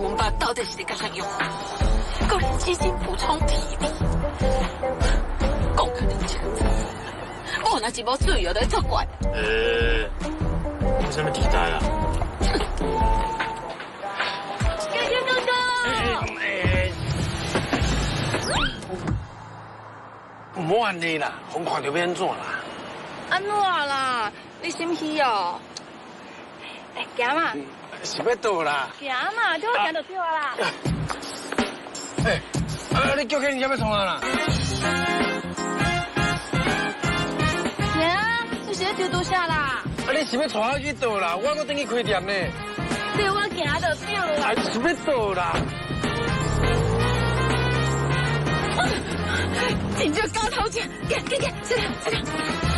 阮爸到底是咧共咱用，閣連雞精補充體力，講甲恁清楚，某若是無注意，就會作怪。欸，有啥物期待啊？哥哥哥哥。毋好按呢啦，予看著欲按怎啦？按怎啦？你心虛哦？欸，行嘛。是欲佗啦？行嘛，叫我行就對啊啦。欸，啊你叫起你欲創啥啦？行，你是咧丟拄啥啦？啊你是欲帶我去佗啦？我閣轉去開店呢。對，我行就對啦。啊，是欲佗啦？真正交頭錢，行行行，這個這個。